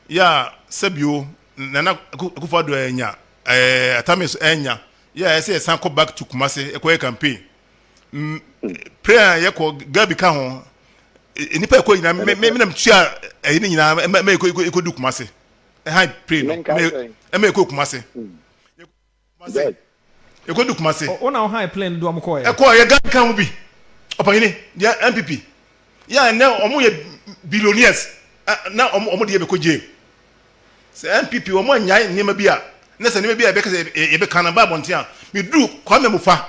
Speaker 2: yɛ a, sɛbio Nana Akufo Addo ɛnya, Atame so ɛnya. Yɛ a ɛsɛ yɛsan kɔ back to Kumasi ɛkɔyɛ campaign. Prayer a yɛkɔ Gabi ka ho. Nnipa ɛkɔ nyinaa me me nam tua ɛyi ne nyinaa ɛma ɛma ɛkɔ ɛkɔ du Kumasi. Ɛhan pray no ɛma ɛkɔ Kumasi. Kumasi. Ɛkɔ du Kumasi.
Speaker 3: Wo na wo han plane do ɔmo kɔɔ yɛ.
Speaker 2: Ɛkɔ yɛ Gabi ka ho bi. Ɔpanyini deɛ NPP. Yɛ a ɛnɛ ɔmo yɛ billionaires na ɔmo ɔmo deɛ bɛkɔ jail. Sɛ NPP wɔn anyae nneɛma bi a, na sɛ nneɛma bi a yɛbɛka sɛ yɛbɛka no ba abɔnten a, meduru Kwame Amufa,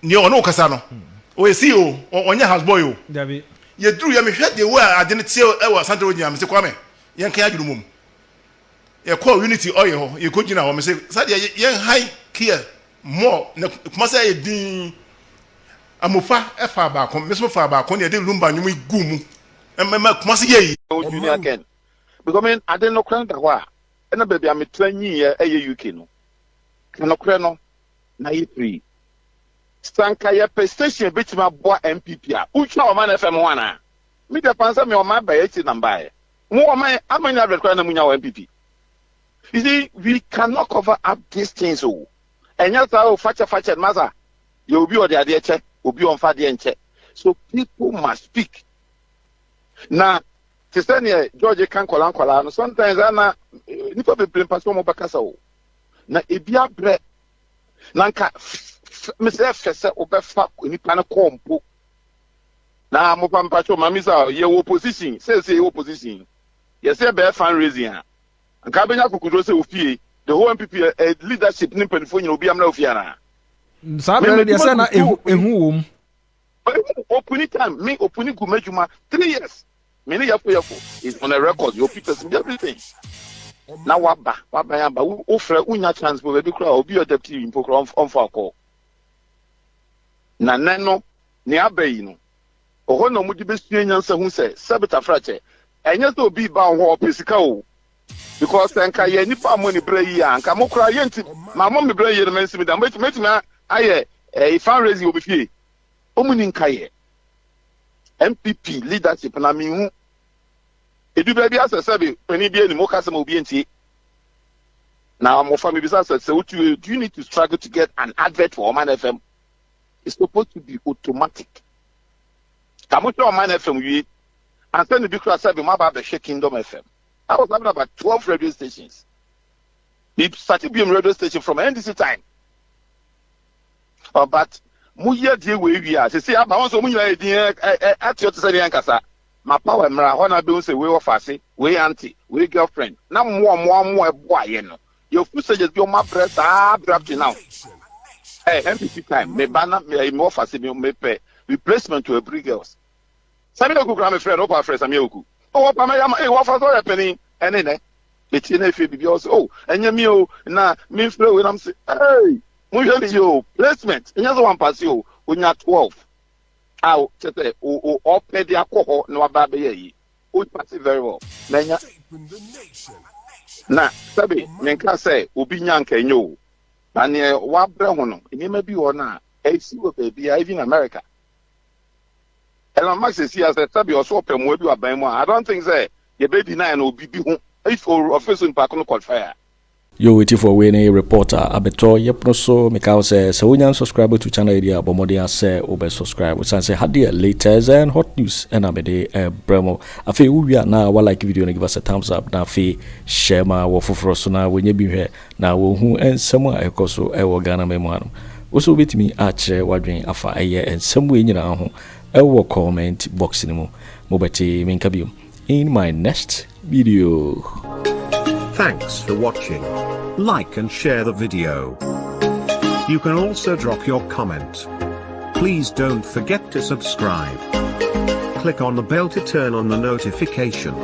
Speaker 2: nea ɔne wo kasa no, ɔyɛ CEO, ɔnyɛ house boy o.
Speaker 3: Dabi.
Speaker 2: Yɛduru yɛ mehwɛ the way a ade no teɛ wɔ Asante Region a, mese Kwame, yɛnka yɛn adwene mmom. Yɛkɔɔ Unity ɔyɛ hɔ, yɛkɔgyina hɔ, mese sɛdeɛ yɛn han kia more, na Kumasi ayɛ dinn. Amufa faa baako, me nso mefaa baako, na yɛde Lumba nnwom yi guu mu, ɛma Kumasi yɛɛ yie.
Speaker 5: Junior Ken, Because me ade nokorɛ no da hɔ a, ɛna baabi a metra nyiiɛ ɛyɛ UK no, ka nokorɛ no na yɛ free. Sɛ anka yɛpɛ station a ɛbɛtumi aboa NPP a, wotwa Ɔman FM ho anaa? Me deɛ paa sɛ me Ɔman baeɛ akyiri na mebaeɛ. Mo Ɔman, how many advert koraa na monya wɔ NPP? You see, we cannot cover up these things o. Ɛnyɛ saa o, fakyɛ fakyɛ no, masa, yɛ obi ɔde adeɛ kyɛ, obi ɔmfa adeɛ nkyɛ. So people must speak. Na te sɛ neɛ George ka nkwadaa nkwadaa no sometimes ana eh, nipa bebree mpa sɛ wɔn bɛkasa o na ebi abrɛ na nka mesɛ fɛ sɛ wobɛfa nipa no kɔɔ mpo na mofa mpakyɛ maame sɛ yɛwɔ opposition sɛsɛ yɛwɔ opposition yɛsɛ yɛbɛyɛ fundraising a nka bɛnya akokoduro sɛ ofie the whole NPP eh, eh, leadership ne mpanimfoɔ nyina obi amena ofie anaa
Speaker 3: saa berɛ no deɛ sɛ na ehu wɔ mu
Speaker 5: opuni time me opuni gu m'adwuma 3 years. Me ne yɛfo yɛfo is on a record, your pictures, everything. Na waba waba yaba wofrɛ wonya chance po baabi koraa obi ɔda tv mpo koraa ɔmfa ɔkɔ na nɛ no nea aba yi no ɔhɔ na ɔmode bɛsua nyansa hu sɛ sɛbita frakyɛ ɛnyɛ sɛ obi ba wo hɔ ɔpɛ sika o, because sɛ nka yɛ nipa a mo ani berɛ yi a nka mo koraa yɛnti ma mo me berɛ yie no mansi me da mɛtumi ayɛ ɛɛ fundraising wɔ me fie. Ɔmu ni nka yɛ NPP leadership na mehu edu baabi asɛ sɛbi panin bi anim woka sɛ ma obi ntie na mmɔfra mebisa sɛ sɛ wotu, do you need to struggle to get an advert for Ɔman FM? It's supposed to be automatic. Ka mohwɛ Ɔman FM wie ansa na bi kora sɛbi mo aba abɛhwɛ Kingdom FM. I was having about 12 radio stations. Me started BM radio station from NDC time. But moyɛ deɛ wɔ ewie a sese aba wɔn nso wɔn nyinaa yɛ din ɛ ɛ ate ɔte sɛ deɛ nkasa ma power mmra hɔ na bɛhu sɛ wei wɔfa ase, wei aunty, wei girlfriend na mmoa mmoa mmoa ɛboa yɛ no yɛ food soldiers bi wɔn abrɛ saa abrɛ up to now. Ɛ NPP time me ba na me me wɔfa ase me me pɛ replacement to Aburi Girls. Samia Oku kura me frɛ no ɔpa frɛ Samia Oku o wɔpa mɛ yama ee wɔfa so ɔyɛ panin ɛne nɛ metie na efe bibi ɔsɛ o ɛnyɛ mi o na mi nfrɛ wei nam se ee monhwɛ ne yie o, placement ɛnyɛ sɛ wampase o, onya 12 a kyɛ sɛ o ɔpɛ de akɔ hɔ na waba abɛyɛ yi o pass very well na ɛnya na sɛbi menka sɛ obi nya nka ɛnyɛ o, na neɛ wabrɛ ho no nneɛma bi wɔ no a ɛsi wɔ baabi a even America Elon Musk esi asɛ sɛbi ɔso ɔpɛ mmoa bi wɔ aban mu a, I don't think sɛ yɛbɛ deny no obi bi ho if ɔfɛ so nipa ko no qualify a.
Speaker 1: Yo etifoɔ, wei ne report a abɛtɔ yɛpono so. Meka wo sɛ sɛ wonya subscribe to channel yi deɛ a, bɔ mmɔden a sɛ wobɛ subscribe wosiane sɛ ha deɛ latest and hot news ɛna mede ɛbrɛ mo. Afei wowie a na wa like video no, give us a thumbs up, na afei hyɛ ma wɔ foforɔ so na wɔnyɛ bi hwɛ na wɔhu nsɛm a ɛkɔ so ɛwɔ Ghana ma mu hanom. Wo so wobɛtumi akyerɛ w'adwene afa ɛyɛ nsɛm wei nyinaa ho ɛwɔ comment box no mu. Mobɛte menka biom in my next video.
Speaker 6: Thanks for watching. Like and share the video. You can also drop your comment. Please don't forget to subscribe. Click on the bell to turn on the notification.